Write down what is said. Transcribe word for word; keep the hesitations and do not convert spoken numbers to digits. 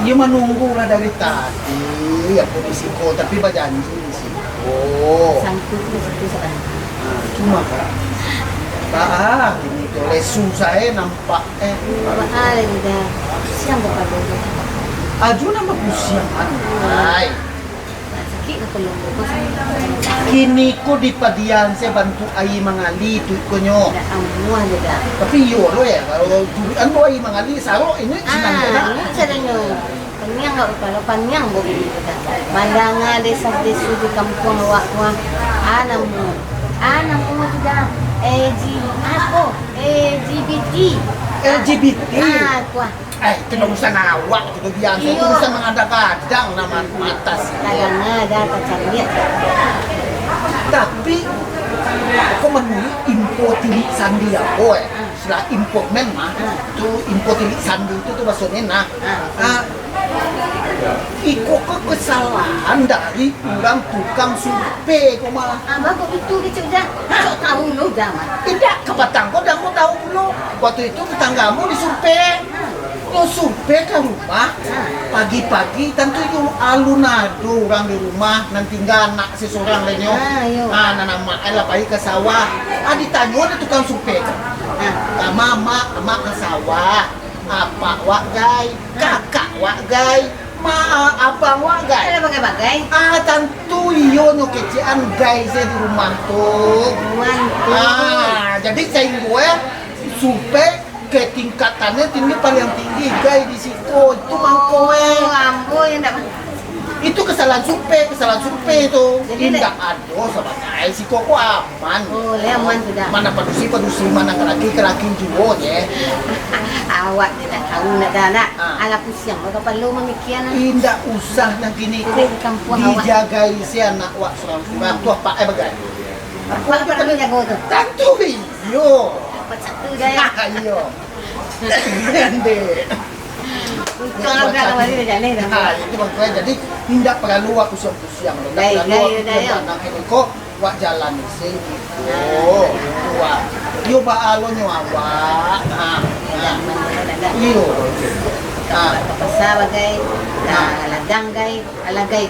Iyo manunggu lah dari tadi, apo di siko, tapi bajanji di siko. Sangkuik di situ sabantak. Nah, cuma kan. Bah, kini tu lesu sae nampak, eh. Bah, lai dah. Siang bapalu tu. Aju nambah pusiang, kan? Hai. Sakik kapalo ko, sakik. Kini ko di padian se bantuak aia mangalia tu ikonyo. Dak amuah je dah. Tapi iyo lo ya, kalau duduak tu aia mangalia, sarok ini sinan Ah, kena. Ini caranyo. Paniang awak kapalo, paniang bau bini tu dah. Mandanga desah-desuih di kampuang awak tu, ah. Ah, namo. Ah, namo tu dah. A G, apo? L G B T. L G B T. Ah, tu ah. Eh, itu urusan awak tu, biaso Iyo. Urusan mangada-gadang nama atas. Kadang ada kacaliak. Tapi, ko manuruik info tilik sandi apo, eh? Ah. Istilah info men mah, Ah. tu info tilik sandi tu, tu maksudnyo nah. Ah. Ah, iko ko kesalahan dari urang tukang survei ko mah. Abah kok itu kecek dah? Hah? Sok tahu lo dah mah. Indak, kapatang ko dah ko tahu pulo. Waktu itu tetanggamu disurvei. Nyo survei ka rumah. Pagi-pagi tantu itu alun ado urang di rumah, nan tingga anak sesorang lai nyo. Ah, iyo. Ah, nan amak ai lah pai ka sawah. Ah, ditanyo dek tukang survei tu. Ah. Ka ma amak, amak ka sawah. Apak wak gai, kakak wak gai, ma abang wak gai. Alah bagai-bagai. Ah, tantu iyo nyo kecekan gai se di rumah tu. Mantu. Ah, jadi sainggo eh survei ketingkatannyo tinggi, paliang tinggi gai di siko, itu mangko eh. Oh, ambo yang ndak Itu kesalahan survei, kesalahan survei tu. Jadi, indak ado sabananyo. Siko ko aman. Oh, lai aman sudah. Mana padusi, padusi, mana kalaki, kalaki juo je. Awak je ndak tahu ndak ado anak. Ah. Alah pusiang lo kapalo mamikia nah. Indak usah nang kini ko. Sudah di kampuang awak. Dijagai se anak wak surang-surang. Tu apak eh bagai. Apak apo paralu jago tu? Tantu iyo. Dapat satu dah ya. Ah, iyo. Dek. Untung lah budak kamari dah jaleh dah. Ah, itu maksudnyo. Jadi, indak paralu awak pusiang-pusiang. Indak paralu awak pusiang. Gai, gai, gai, yo. Anak ini ko, wak jalan isi. Oh, wak. Yo, baalonyo awak. Ah, ah. Iyo. Ah. Ka pasa bagai, ka ladang gai, alagai.